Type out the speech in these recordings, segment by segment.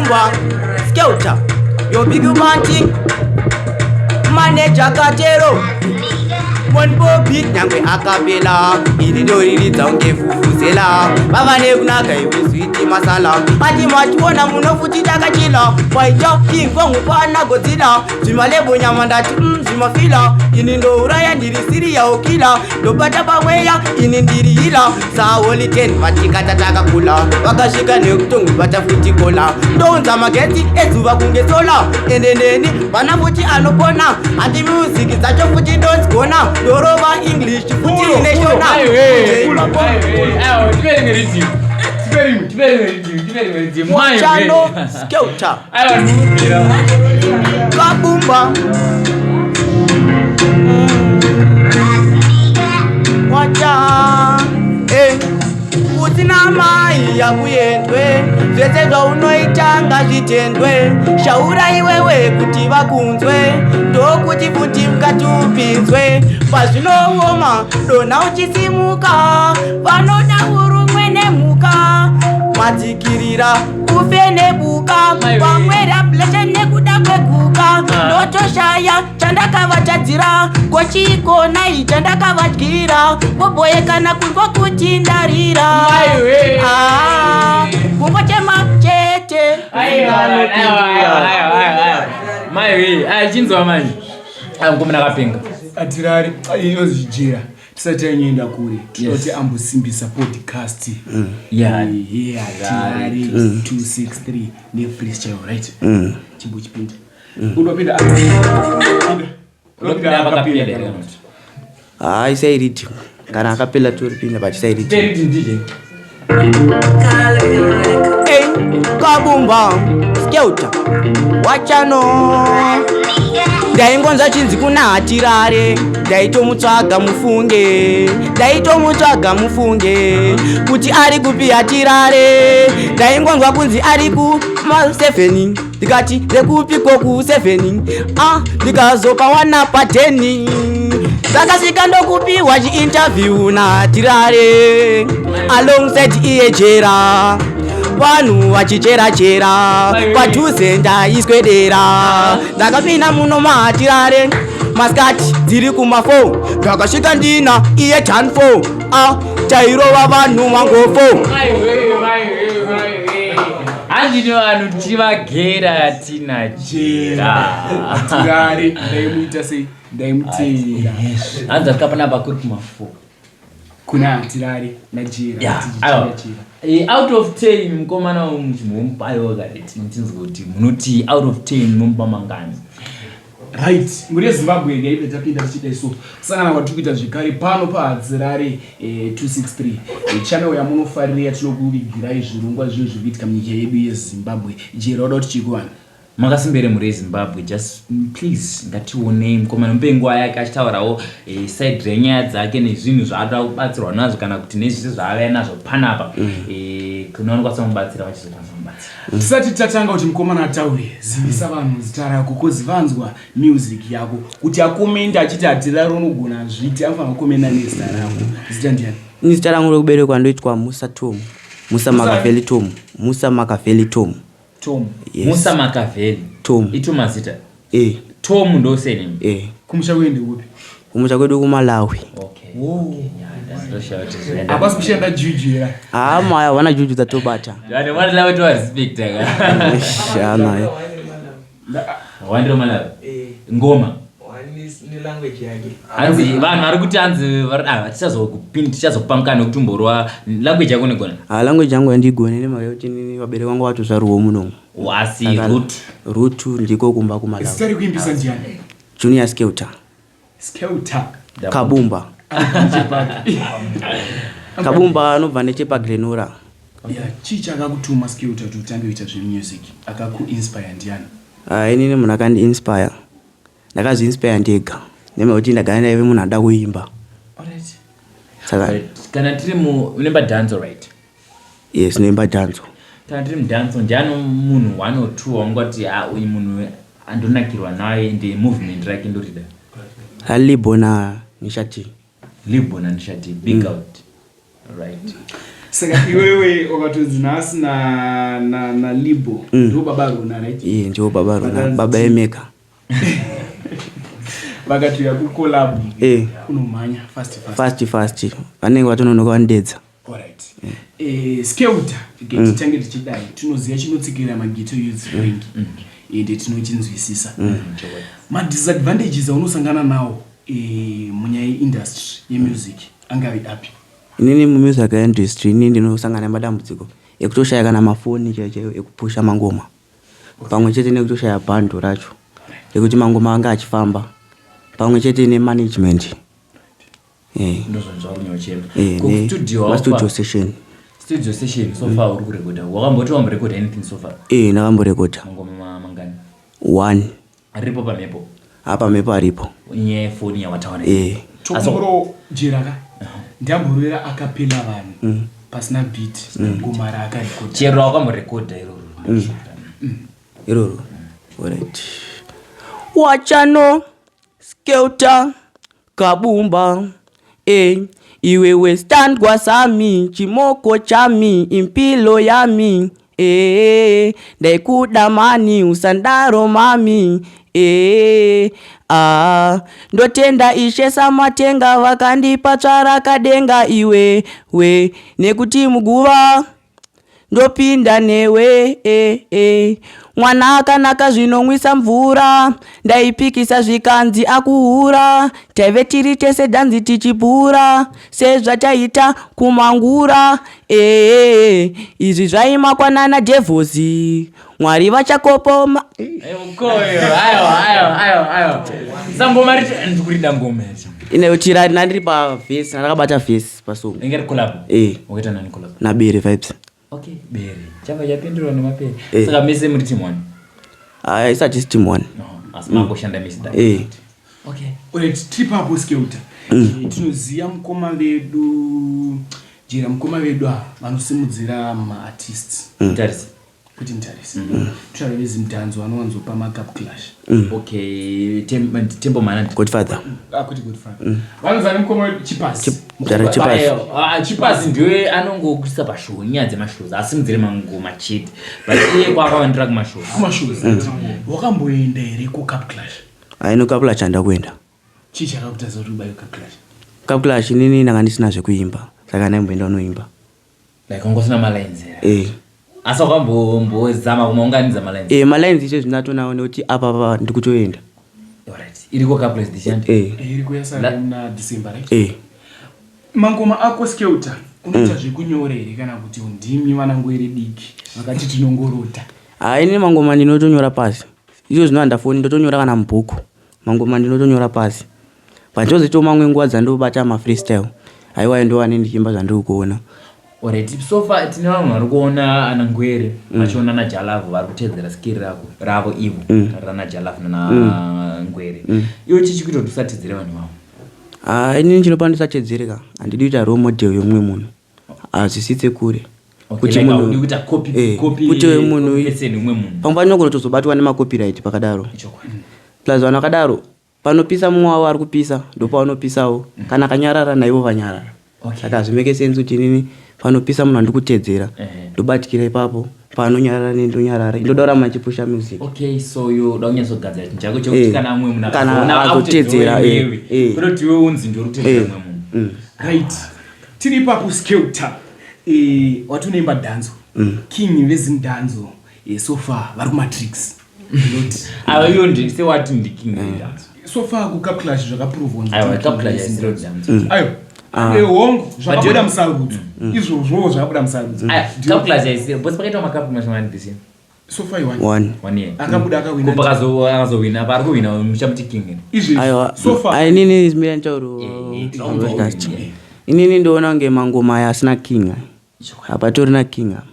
Kabumba Skelter, your big man Manager Katero Monbobi nyangwe akapela iri ndoriridza kunge vhuvhuzela vava nekunaka iwe switi masala ati mationa munofuti takachila waita ingongu godzila zvimalebo nyama ndati zvimafila ini ndouraya ndiri siriya okila ndobata pamweya ini ndiri hila saholy 10 vatikata takakula vakasvika nekutongibata futi kola ndounza magetsi ezuva kunge sola ende neni vana futi anopona handi music dzacho futi ndodzigona ndorova English futi neshona. Chano Skelter Kabumba Wacha usina mai yakuendwe zvese zvaunoita ngazvitendwe shaura iwewe kuti vakunzwe ndokuti futi mukati upinzwe pazvinooma dona uchisimuka vanoda urumwe nemhuka madzikirira ufe nebuka pamwe rableshe nekuda kweguka ndotoshaya chandakavatadzira kochiikonai chandakavadyira voboyekana kunzwa kuti ndarira kungochema chete. Maiwe, chinzwa manje. Mukomana akapenga. Atirari inonzi jira tisati tanyoenda kure tinoti ambosimbisa podcast yehatirari 263 nefreestyle, right? Chimbochipinda, unopinda. Unopinda akapinda here kana kuti? Haa, isai riddim kana acapella toripinda, but isai riddim. Tipe riddim, DJ. Hey, Kabumba Skelter wachano ndaingonzwa chinzi kuna Hatirare, ndaitomutsvaga mufunge, ndaitomutsvaga mufunge kuti ari kupi Hatirare. Ndaingonzwa kunzi ari kuma7, ndikati ndekupiko ku7? Ah, ndikazopawana pa10, ndakasvika ndokupiwa chiinterview naHatirare alongside iye Jera, vanhu vachichera-chera padhuze ndaiswedera. Ndakapinda muno maHatirare masikati dziri kuma4, ndakasvika ndina iye tan 4. A tairova vanhu mangofo. Maiwe, maiwe, maiwe. Handini vanhu tivagera tina Jera. Hatirare ndaimuita sei? Ndaimutenda. Hanzi asvika panapa kuri kuma4. Kuna Hatirare naJera. Aiwa. Out of 10 mukomana muchimupayo kati tinzwe kuti munoti out of 10 munomupa mangani? Right, mhuri yeZimbabwe, yaibve tapinda tichidai so kusangana kwatiri kuita zvekare pano paHadzirare 263 channel yamunofarira yatinokuvigirai zvirongwa zvinhu zviri kuitika munyika yedu yeZimbabwe. Jera, wada kuti chikuvanhu? Makasimbere mhuri yeZimbabwe, just please ngationei mukomana, mupe nguva yake achitaurawo side renyaya dzake nezvinhu zvaanoda kubatsirwa nazvo kana kuti nezvese zvaavaya nazvo panapa. Kune vanokwanisa kumubatsira vachizokwanisa kumubatsira. Tisati tatanga kuti mukomana ataure, zivisa vanhu zita rako, 'cause vanzwa music yako. Kuti akomenda achiti Hatirare unogona zviti, anofanira kukomenda nezita rako. Zita ndiani? Ini zita rangu rekuberekwa ndoitwa Musa Tom, Musa Makavheli Tom, Musa Makavheli Tom. Tom. Yes. Musa Makavheli. Tom. Itu mazita. Eh. Tom ndo surname. Eh. Kumusha kuende kupi? Kumusha kwedu kuMalawi. Okay. Oh. Yeah, ndoshawa kuti zvoenda. Hapasi kushanda juju here? Haa, maya havana juju dzatobata. Vanhu vanhu tovarespecta ka. Shana. Wandiro Malawi ngoma. Nelanguage yake. Hanzi vanhu vari kuti hanzi tichazokupa mukana wekuti umborwa language yako unogona. Ha, language yangu handigone nemhaka yekuti inini vabereki vangu vatozvarwawo munomu. Asi root? Root ndiko kumba kuMalawi. Zita rekuimbisa ndiani? Junior Skelter. Skelter. Kabumba. Chepaki? Kabumba anobva nechepaGlenora. Ya, chii chakakutuma, Skelter, kuti utange kuita zvemusic? Akakuinspire ndiani? Ah, inini munhu akandiinspire, ndakazviinspire ndega nemhaka yekuti ndagara ndaive munhu anoda kuimba. Alright. Saka Kana tiri mu unoimba dance, right? Yes, noimba dhanzo. Kana tiri mudhanso, ndiani munhu one or two waungati, ha, uyu munhu andonakirwa naye ende movement rake ndorida? Alibo na Nishati. Libo naNishati, big out, right? Saka iwewe wakatonzi nhasi na na na Libo ndiwo baba Rona, right? Iye ndiwo baba Rona. Vakanzi- Baba Emeka. Vakati kucollab unomhanya fast fast. Fast fast, vanenge vatononoka vandedza. Alright. Skelter, titange tichidai, tinoziva chinotsikira maghetto youths, Frank, ende tinochinzwisisa madisadvantages aunosangana nawo munyaya yeindustry yemusic angave api? Inini mumusic industry, inini ndinosangana nemadambudziko ekutoshaya kana mafoni chaiyo chaiyo ekupusha mangoma, pamwe chete nekutoshaya bhando racho rekuti mangoma anga achifamba, pamwe chete nemanagement. Ndozvinhu zvauri Kustudio, mastudio session. Studio session. So far uri kurekodha, wakamboti wamborekodha anything so far? Ndakamborekodha. Mangoma mangani? One. Aripo pamhepo? Apa mhepo aripo. Nyaya yefoni yawataura. Tokumburo jera ka ndamborwera acapella vanhu pasina beat, ngoma raakarekodha. Chero wakamborekodha iroro. Iroro, alright. Wachano Skelter Kabumba, iwewe standwa sami, chimoko chami, impilo yami, ndaikuda mani, usandaro mami, ah, ndotenda Ishe Samatenga vakandipa tsvarakadenga iwe we, nekuti muguva ndopinda newe, eh. Mwana akanaka zvinomwisa mvura, ndaipikisa zvikanzi akuhura. Taive tiri tese dhanzi tichipura sezvataita kumangura, izvi zvaimakwanana dhevhozi, Mwari vachakopoma. Koyo, aiwa, aiwa, aiwa, aiwa, sangoma riti ndikurida ngoma yacho. Inotira ndandiri pavhesi, ndakabata vhesi pasong. Inge ri collab? Eh. Wakaita nani collab? Nabere Vibes. Okay, Bere chava chapindurwa nemapere. Saka mese muri team one? Aya, isati isi team one. No, asi mangoshanda mese? Eh. Okay. Alright, tiri papo Skelter. Tinoziva mukoma vedu Jera, mukoma vedu ava vanosimudzira maartists. Tarisi. Kuti mutarisi, totaura vezimudhanzo vanowanzopa macup clash. Okay, Tembo Mana. Godfather. Ah, kuti Godfather, vanonzani mukoma wedu Chipasi. Jara Chipasi. Ah, Chipasi ndiwe anongokuisa pashow, nyaya dzemashows, asimudzire mangoma chete, but iye kwakawandira kumashows. Kumashows wakamboenda here kucup clash? Aino cup clash handakuenda. Chii chakakutadza kuti ubaye cup clash? Cup clash inini ndanga ndisina zvekuimba, saka ndaimboenda unoimba. Like wangosina malines here? Eh. Asi wakambombozama kumaunganidza malines? Eh, malines icho zvinatonawo nekuti apa pa ndikutoenda. Alright, iriko cup clash this year? Eh. Iri kuyasara muna December, right? Eh. Mangoma ako Skelter, unoita zvekunyora here kana kuti ndimi vanangwere diki vakati tinongorota? Hai, ini mangoma ndinotonyora pasi. Izvo zvino handafoni, ndotonyora kana mubhuku. Mangoma ndinotonyora pasi, but ndozoitawo mamwe nguva dzandobata mafreestyle, haiwa, ndowane ndichiimba zvandiri kuona. Alright, so far tine vanhu vari kuona ana Ngwere vachiona naJalavu, vari kutedzera skiri rako ravo ivo rana Jalavu nana Ngwere. Iwe chichi kuita kuti usatedzere vanhu vavo? Ah, inini chinopa ndisatedzere ka, handidi kuita role model yomumwe munhu, hazvisitse kure. Okay, like haudi kuita copy kuti munhu copy person umwe munhu. Pamwe panogona kutozobatwa nemacopyright pakadaro. Ichokwadi. Plus vanhu vakadaro, panopisa mumwe wavo ari kupisa, ndopavanopisawo. Kana akanyarara, naivo vanyarara. Saka hazvimake sense kuti inini panopisa munhu andikutedzera ndobatikira ipapo, paanonyarara neni ndonyarara. Ndoda kuramba ndichipusha music. Okay, so yoda kunyatsogadzira chinhu chako chekuti kana mumwe munhu Kana akazoona azotedzera, akutedzera iwewe, kwete kuti iwe unzi ndiwe uri kutedzera mumwe munhu. Right, tiri ipapo Skelter, wati unoimba dhanzo, king vezimudhanzo, so far vari kumatrix not Ava iyo ndi sewati ndi king dance. So far kucup clash zvakaprovwa. Aiwa, cup clash haisiro dance. Ayo. Hongu, zvakabuda musarudzo izvozvowo, zvakabuda musarudzo. Aya, cup clash haisiro because pakaitwa macup mashomani this year. So far one. One. One year. Akabuda akawina. Ko akazowina, apa ari kuwina muchamuti king here? Izvezvi Aiwa. so far. Ai, inini mira nditauro. Tinounzwa win. Inini ndoona kunge mangoma aya asina king aya. Hapatorina king apa,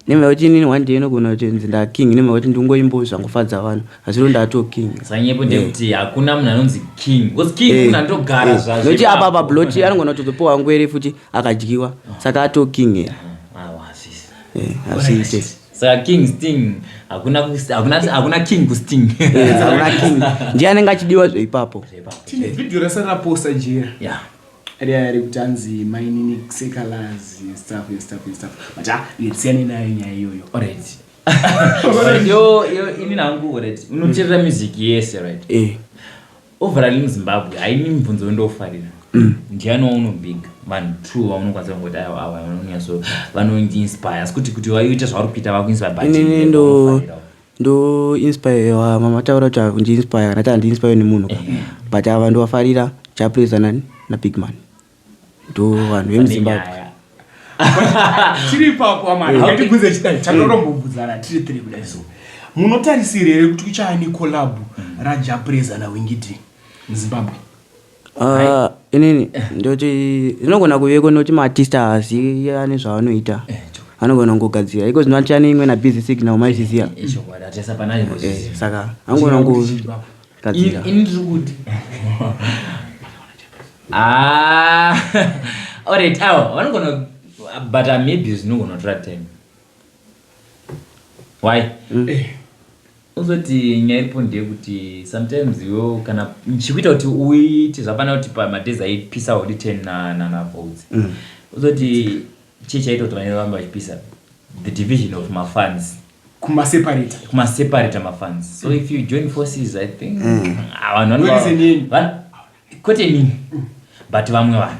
nemhaka yekuti inini one day inogona kuti nzi ndaking, nemhaka yekuti ndingoimbo zvangofadza vanhu, asiro ndato king. Sanyepo ndekuti hakuna munhu anonzi king because king munhu anotogara zvazvo. Nokuti apa pablot anogona kutozopiwa Ngwere futi akadyiwa, saka ato king here? Aiwa, sisi. Hazviite. Saka king sting hakuna, hakuna king kusting. Hakuna king, ndiye anenge achidiwa zveipapo. Tine vhidhiyo rasati raposta, Jera. Yeah. Riya rekuti hanzi mainini sekalaz and stuff and stuff and stuff, but ah, tisiyane nayo nyaya iyoyo. Alright. Alright, yo ini nangu, alright, unoteerera music yese, right? Eh. Overall in Zimbabwe, haini mibvunzo wendofarira. Ndiani waunobhiga vanhu two vaunokwanisa kungoti aiwa, ava vanonyatso vanondiinspire, asi kuti vaite zvavari kuita vakuinspire, but Inini ndo vanofarirawo. Ndo inspirewa, mamataura kuti kundiinspire kana kuti handiinspire nemunhu ka, but ava ndovafarira, Jah Prayzah nani naBig Man, ndo vanhu vemuZimbabwe. Nyaya. Tiri ipapo amana, ngatibvunze chidai, takarombobvunzana tiri tiri kudai. So munotarisira here kuti kuchava necollab raJah Prayzah naWinky D muZimbabwe? Ah, inini ndoti zvinogona kuveko nekuti maartist haazivi ane zvaanoita, anogona kungogadzira iko zvino achane imwe naBusy Signal, maizviziva? Ichokwadi, hatisa pana. Eh, saka angona kungogadzira. Ini ndiri kuti, ah, alright, awa vanogona, but maybe zvinogona kutora time. Why? Uzoti nyaya iripo ndeyekuti sometimes iwo kana chikuita kuti uite zvafanira kuti pamadays aipisa Holy 10 naVoltz, uzoti chii chaita kuti vanenge vamba vachipisa? The division of mafans. Kumaseparata. Kumaseparata mafans. So if you join forces, I think ah, vanhu Where is inini? Kwete inini, but vamwe vanhu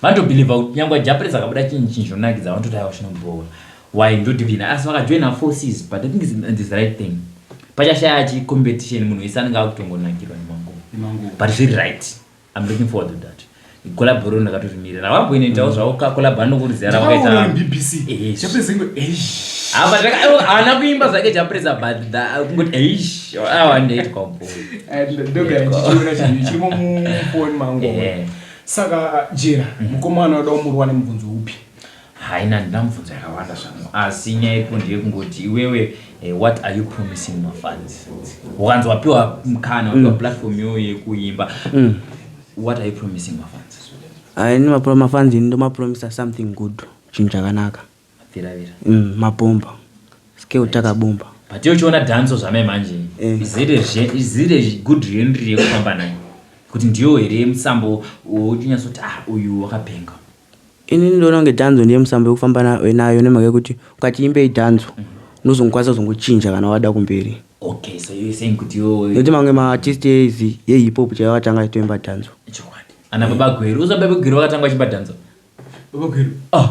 vanotobhilivha kuti nyangwe Jah Prayzah akabuda chinhu chinhu chinonakidza, vanototi aiwa, chinobowa. Why? Ndodivina, asi vakajoina forces, but I think it's the right thing. Pachashaya chicompetition, munhu wese anenge akutongonakirwa nemangoma. Nemangoma. But zviri right, I'm looking forward to that collab. Ndakatotimirira vamboinoitawo zvavo collab, anokurudzira Ndakaona ravaita BBC. Yes. Jah Prayzah ingo eish. Apa haana kuimba zvake Jah Prayzah, but kungoti eish, awa ndeitwa. Ndogara ndichiona chinhu chirimo mufoni mangu. Saka Jera, mukomana wada umurwa nemubvunzo upi? Haina, ndina mubvunzo yakawanda zvangu, asi nyaya iripo ndeyekungoti iwewe, what are you promising mafans? Ukanzi wapiwa mukana, wapiwa platform iyoyo yekuimba, what are you promising mafans? Ini mafans ini ndomapromisa something good, chinhu chakanaka. Mapfiravira. Mabhomba scale takabomba. But iwe uchiona dancehall zvamai manje, is it good genre yekufamba nayo, kuti ndiyo here musambo wochinyatsoti, ah, uyu wakapenga? Inini ndoona kunge dancehall ndiye musambo wekufamba nayo, nemhaka yekuti ukati imbei dancehall, unozongokwanisa kuzongochinja kana wada kumberi. Okay, so you're saying kuti iwewe Nekuti mamwe maartist ezi yehip hop chaivo atanga achitoimba dancehall. Chokwadi, ana Baba Gweru, uza Baba Gweru vakatanga vachimba dancehall. Baba Gweru. Ah,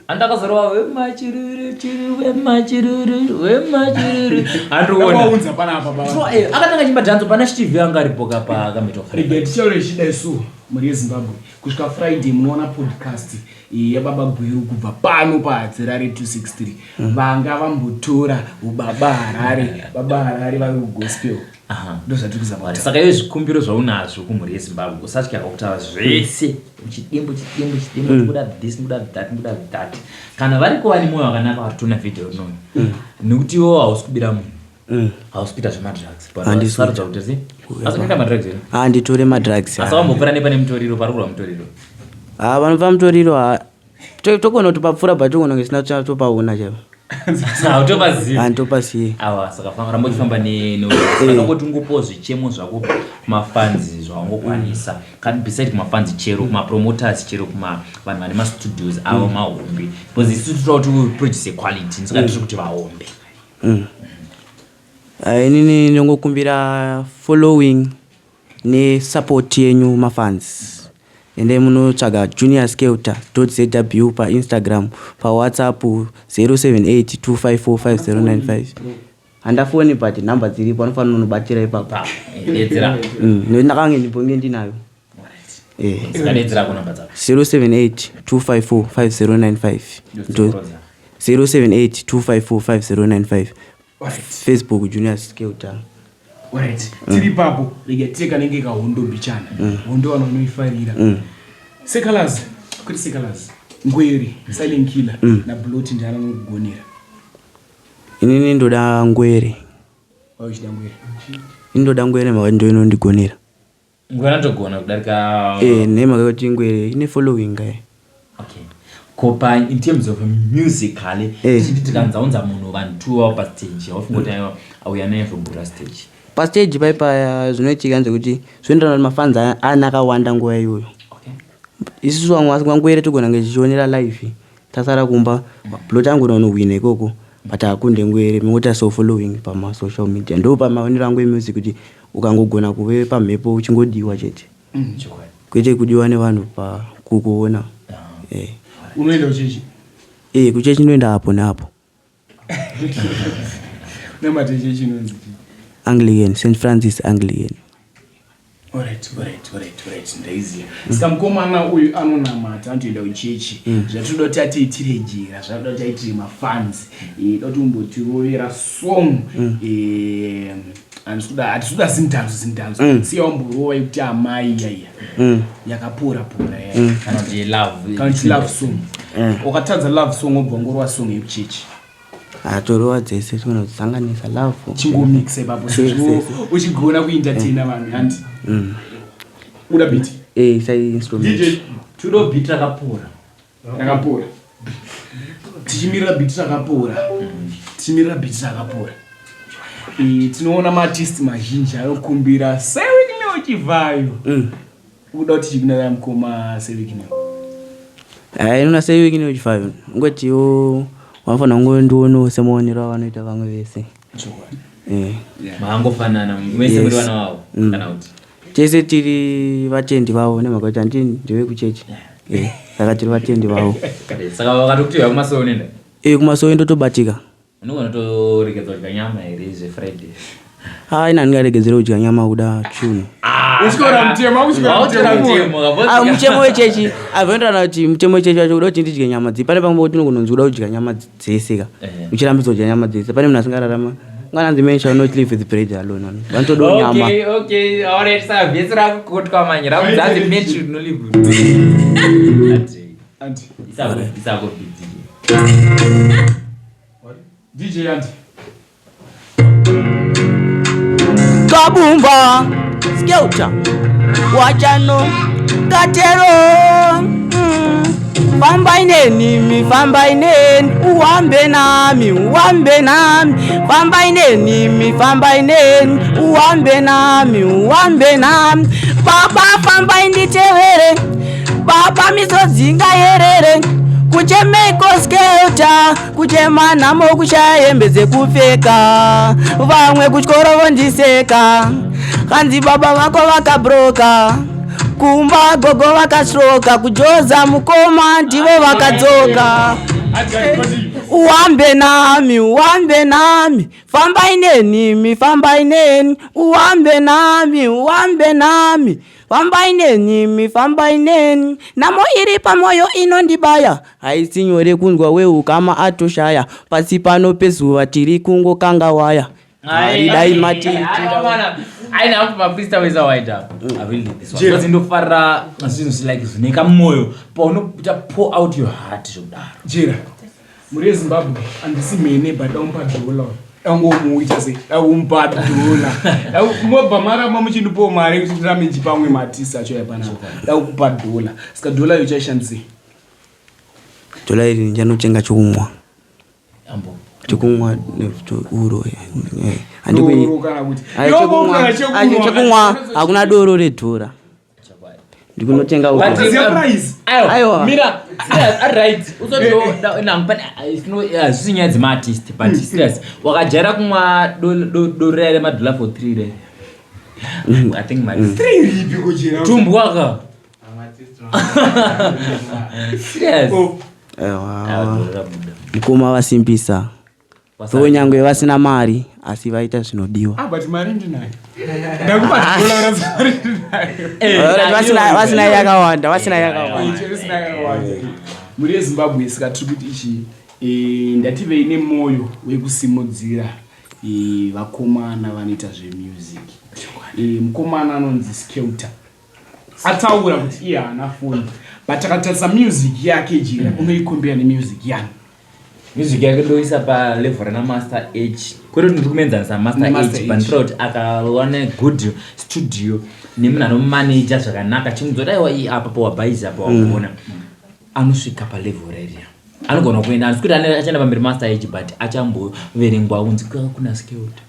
andakazorova wemachiruru churu, wemachiruru, wemachiruru, andikuona. Ndakaunza panapa baba. Akatanga chimba dancehall pana Steve, anga aripo kapa kamito. Rega tichaure chidai so, mhuri yeZimbabwe, kusvika Friday munoona podcast yaBaba Gweru kubva pano paHadzirare 263. Vanga vambotora ubaba Harare, Baba Harare vari kugospel. Ndozvatiri kuzama kutaura. Saka iwe zvikumbiro zvaunazvo kumhuri yeZimbabwe, usatya kutaura zvese, chidimbu chidimbu chidimbu, ndikuda this, ndikuda that, ndikuda that. Kana variko vane mwoyo wakanaka vari kutoona vhidhiyo rinoyo, nekuti iwewo hausi kubira munhu, hausi kuita zvemadrugs. Handisi. Sarudza kuti sei, asi unoita madrugs here? Handitore madrugs. Asi wambopfuura nepane mutoriro, pari kurwa mutoriro? Ha, vanobva mutoriro, ha, togona kuti papfuura, but togona kunge sina topaona chaivo. Hautopazivi. Handitopazivi. Awa, saka ramba uchifamba nesaka ungopiwa zvichemo zvako kumafans zvawangokwanisa. Kana beside kumafans, chero kumapromoters, chero kuma vanhu vane mastudios avo mahombe, because isu tinoda kuti produce quality, saka tiri kuti vahombe. Ah, inini ndingokumbira following nesupport yenyu mafans. Ende munotsvaga Junior Skelter zw paInstagram, paWhatsApp 0782545095. Handafoni, but nhamba dziripo, anofanira unobatira ipapo. Pa dedzera. Nekuti ndakange ndibonge ndinayo. Saka dedzera kunhamba dzako. 078 254 5095. 078 254 5095. Facebook Junior Skelter. Alright, tiri ipapo, rega tiite kanenge kahondo mbichana. Hondo vanhu vanoifarira. Sekalas, kwete Sekalas, Ngwere, Silent Killer naBlot, ndiani anokugonera? Inini ndoda Ngwere. Wai uchida Ngwere? Ini ndoda Ngwere, mhaka ndo inondigonera. Ngwere anotogona kudarika? Nemhaka yekuti Ngwere ine following kai. Okay, kopa in terms of musically, tichiti tikanzaunza munhu vanhu two vavo pastage, haufunga kuti aiwa, auya naye zvobhura stage? Pastage paipaya zvinoitika ndezvekuti zvinoenderana kuti mafans ana akawanda nguva iyoyo. Okay. Isusu vamwe vangwere togona kunge tichionera live tasara kumba. Blot angona unohwina ikoko but hakunde ngwere mota so following pamasocial media. Ndo pamaonero angu emusic kuti ukangogona kuve pamhepo uchingodiwa chete. Kwete kudiwa nevanhu pa kukuona. Eh. Unoenda kuchechi? Eh, kuchechi ndoenda apo neapo. Namate chechi inonzi chii? Anglican, St Francis Anglican. Alright, alright, alright, alright, ndaiziva. Saka mukomana uyu anonamata, anotoenda kuchechi. Zvatinoda kuti atiitire jira, zvatoda kuti aitire mafans. Eh, da kuti umbotirovera song. Eh, handisi kuda zimdanzo zimdanzo. Siya wamborova yekuti amai iya iya. Yakapora pora iya. Kana kuti love. Kana kuti love song. Ukatadza love song wobva wangorova song yekuchechi. Atorova dzese togona kudzisanganisa love. Chingomix ipapo sezvo uchigona kuentertaina vanhu hanti. Uda beat. Eh, isai instrument. DJ Tudo beat rakapora. Rakapora. Tichimirira beat rakapora. Tichimirira beat rakapora. Eh, tinoona maartist mazhinji anokumbira Sir Chivhayo. Uda kuti chikunara mukoma Sir Wicknell. Hai, inoona Sir Wicknell Chivhayo. Ngotiwo vanofanira kungondionawo semaonero avanoita vamwe vese. Chokwadi. Eh. Maangofanana mese muri vana vavo kana kuti. Tese tiri vatendi vavo nemhaka kuti handiti ndevekuchechi. Eh, saka tiri vatendi vavo. Saka vakatokuti uya kumasowe unoenda? Eh, kumasowe ndotobatika. Unogona kutoregedza kudya nyama here zveFriday? Ah, ina ndingaregedzere kudya nyama kuda chunhu. Utyora mutemo, akutyora mutemo. Ah, mutemo wechechi avenoenderana kuti mutemo wechechi wacho kuda kuti ndidye nyama dzii. Pane pamwe pekuti unonzi kuda kudya nyama dzese ka. Uchirambidzwa kudya nyama dzese. Pane munhu asingararama. Ngananzi men shall not live with bread alone. Vanotodawo nyama. Okay, okay. Alright, saka vhesi rakukotwa manje. Rakunzi men should not live with bread. Anti. Isako, isako beat. DJ Anti. Kabumba Skelter Wachano Katero. Fambai neni, fambai neni, uhambe nami, uhambe nami. Fambai neni, fambai neni, uhambe nami, uhambe nami. Baba fambai nditevere, baba misodzi ngayerere. Kuchemeko Skelter, kuchema nhamo kushaya hembe dzekupfeka. Vamwe kuchikoro vondiseka, hanzi baba vako vakabroka. Kumba gogo vakastroka, kujoza mukoma ndivo vakadzoka. Uhambe nami, uhambe nami, fambai neni, fambai neni, uhambe nami, uhambe nami, fambai neni, fambai neni. Nhamo iri pamoyo inondibaya, haisi nyore kunzwa weukama atoshaya. Pasi pano pezuva tiri kungokanga waya. Mwari dai matiitira. Aina hapo mafreestyle weza waita. I really like this one. Because ndofarira zvinhu like zvine kamoyo paunoita pour out your heart zvekudaro. Jira. Muri yeZimbabwe handisi mhene but daumupa dhola. Dangomuita sei? Daumupa dhola. Mobva maramba muchindipawo mari kuti ndirambe ndichipa amwe maartist acho aya panapa. Dakupa dhola. Saka dhola iyo uchaishandisei? Dhola iri ndichanotenga chokumwa. Chokumwa uro. Doro kana kuti. Chokumwa hakuna doro redhora. Ndikunotenga uko. Aiwa. Mira, right. Usati hazvisi nyaya dzemaartist but serious. Wakajaira kumwa doro raya remadhola for 3 re. I think mari. 3 ripi kujera? Tumbwa ka. Serious. Aiwa. Mukoma vasimbisa. So nyangwe vasina mari asi vaita zvinodiwa. Ah, but mari ndinayo. Ndakupa dhola mari ndinayo. Vasina yakawanda, vasina yakawanda. Vasina yakawanda. Muri yeZimbabwe saka tiri kuti ichi ndativei nemoyo wekusimudzira vakomana vanoita zvemusic. Mukomana anonzi Skelter. Ataura kuti iye haana foni but akatarisa music yake jira unoikombera nemusic yani. Music yake ndoisa pa level rana Master H. Kwete kuti ndiri kumenzanisa Master H, but ndinotaura kuti akawana good studio nemunhu anomanager zvakanaka chimudza kuti aiwa iyi apa pawabhaiza apa wagona. Anosvika pa level reriya. Anogona kuenda, handisi kuti achaenda pamberi Master H but achamboverengwa kunzi kuna Skelter.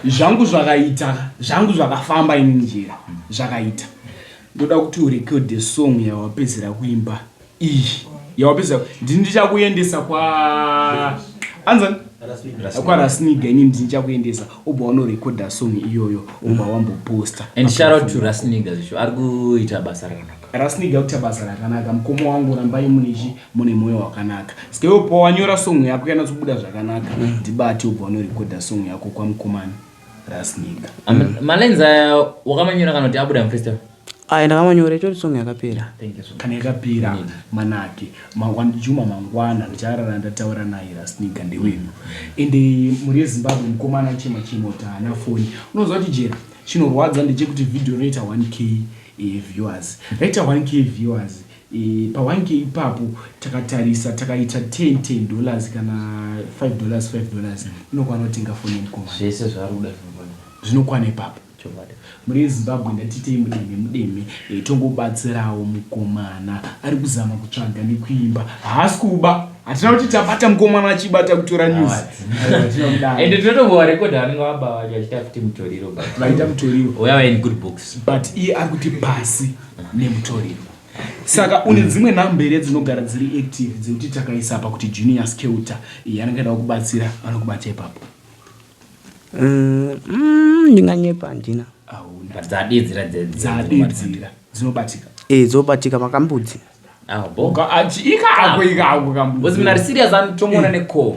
Zvangu zvakaita, zvangu zvakafamba ini njira zvakaita. Ndoda kuti urecorde song yawapedzera kuimba iyi yawapedzera. Ndini ndichakuendesa kwa anzani, kwaRasniga. Ini ndini ndichakuendesa, ubva wanorekodha song iyoyo, ubva wamboposta. And shout out to Rasniga zvisho, ari kuita basa rakanaka. Rasniga kuita basa rakanaka. Mukoma wangu, rambai munechi mune mwoyo wakanaka. Saka iwe pawanyora song yako yanatsobuda zvakanaka, ndibate, ubva wanorekodha song yako kwamukomani Rasniga. Malines aya wakamanyora kana kuti abuda mufestival? Ai, ndakamanyora, itori song yakapera. Thank you so much. Kana yakapera, manake mangwana, Juma mangwana ndicharara ndataura naye. Rasniga ndewedu. Ende mhuri yeZimbabwe, mukomana chema chema kuti haana foni. Unoziva kuti jera chinorwadza ndechekuti vhidhiyo rinoita 1K viewers, raita 1K viewers. Pa 1K ipapo takatarisa, takaita 10 $10 kana $5 $5, inokwana kutenga foni yemukomana. Zvese zvaari kuda zvinokwana. Zvinokwana ipapo. Chokwadi. Mhuri yeZimbabwe, ndatitei mudeme mudeme, tongobatsirawo mukomana ari kuzama kutsvaga nekuimba. Haasi kuba, hatina kuti tabata mukomana achibata kutora news. Hatina kudaro. Ende tinotombovarekodha vanenge vaba vacho vachiita futi mutoriro, but vaita mutoriro. We are in good books. But iye ari kuti pasi nemutoriro. Saka une dzimwe nhamba here dzinogara dziri active dzekuti takaisa pa kuti Junior Skelter iye anenge ada kubatsira, anokubata ipapo? Ndinganyepa, handina. Hauna. But dzadedzera. Dzadedzera dzinobatika. E, dzobatika makambudzi. Ikako ikako. Because munhu ari serious anotomuona necall.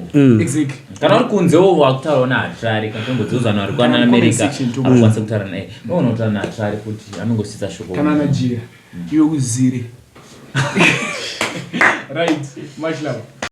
Kana uri kunzewo wakutaurawo naHatrari, katongodziudzana vari kwana Kana comment America section anokwanisa kutaura naye, unoona kutaura naHatrari kuti anongosvitsa shoko. Kana najira iwe uzire. Right, much love.